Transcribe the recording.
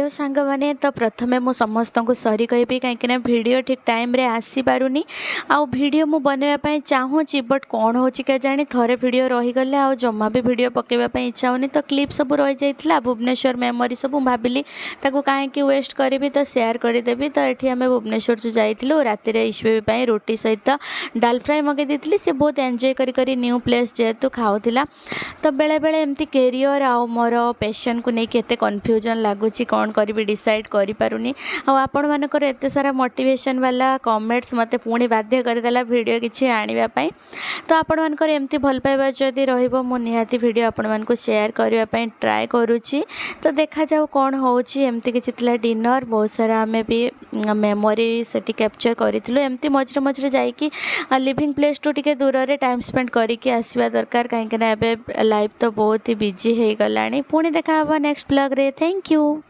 ସାଙ୍ଗମାନେ, ତ ପ୍ରଥମେ ମୁଁ ସମସ୍ତଙ୍କୁ ସରି କହିବି, କାହିଁକିନା ଭିଡ଼ିଓ ଠିକ୍ ଟାଇମ୍ରେ ଆସିପାରୁନି। ଆଉ ଭିଡ଼ିଓ ମୁଁ ବନେଇବା ପାଇଁ ଚାହୁଁଛି, ବଟ୍ କ'ଣ ହେଉଛି କେଜାଣି, ଥରେ ଭିଡ଼ିଓ ରହିଗଲେ ଆଉ ଜମା ବି ଭିଡ଼ିଓ ପକାଇବା ପାଇଁ ଇଚ୍ଛା ହେଉନି। ତ କ୍ଲିପ୍ ସବୁ ରହିଯାଇଥିଲା, ଭୁବନେଶ୍ୱର ମେମୋରି ସବୁ। ମୁଁ ଭାବିଲି ତାକୁ କାହିଁକି ୱେଷ୍ଟ କରିବି, ତ ସେୟାର କରିଦେବି। ତ ଏଠି ଆମେ ଭୁବନେଶ୍ୱର ଯେଉଁ ଯାଇଥିଲୁ, ରାତିରେ ଇଶୁବେବି ପାଇଁ ରୁଟି ସହିତ ଡାଲ ଫ୍ରାଏ ମଗାଇ ଦେଇଥିଲି। ସେ ବହୁତ ଏନ୍ଜୟ କରି କରି, ନ୍ୟୁ ପ୍ଲେସ୍ ଯେହେତୁ, ଖାଉଥିଲା। ତ ବେଳେବେଳେ ଏମିତି କେରିୟର୍ ଆଉ ମୋର ପେସନ୍କୁ ନେଇକି ଏତେ କନଫ୍ୟୁଜନ୍ ଲାଗୁଛି, କ'ଣ କରିବି ଡିସାଇଡ଼୍ କରିପାରୁନି। ଆଉ ଆପଣମାନଙ୍କର ଏତେ ସାରା ମୋଟିଭେସନ୍ ବାଲା କମେଣ୍ଟସ୍ ମୋତେ ପୁଣି ବାଧ୍ୟ କରିଦେଲା ଭିଡ଼ିଓ କିଛି ଆଣିବା ପାଇଁ। ତ ଆପଣମାନଙ୍କର ଏମିତି ଭଲ ପାଇବା ଯଦି ରହିବ, ମୁଁ ନିହାତି ଭିଡ଼ିଓ ଆପଣମାନଙ୍କୁ ସେୟାର କରିବା ପାଇଁ ଟ୍ରାଏ କରୁଛି। ତ ଦେଖାଯାଉ କ'ଣ ହେଉଛି। ଏମିତି କିଛି ଥିଲା ଡିନର୍। ବହୁତ ସାରା ଆମେ ବି ମେମୋରି ସେଠି କ୍ୟାପଚର୍ କରିଥିଲୁ। ଏମିତି ମଝିରେ ମଝିରେ ଯାଇକି ଲିଭିଂ ପ୍ଲେସ୍ଠୁ ଟିକେ ଦୂରରେ ଟାଇମ୍ ସ୍ପେଣ୍ଡ କରିକି ଆସିବା ଦରକାର, କାହିଁକିନା ଏବେ ଲାଇଫ୍ ତ ବହୁତ ହି ବିଜି ହେଇଗଲାଣି। ପୁଣି ଦେଖା ହେବ ନେକ୍ସଟ ବ୍ଲଗ୍ରେ। Thank you.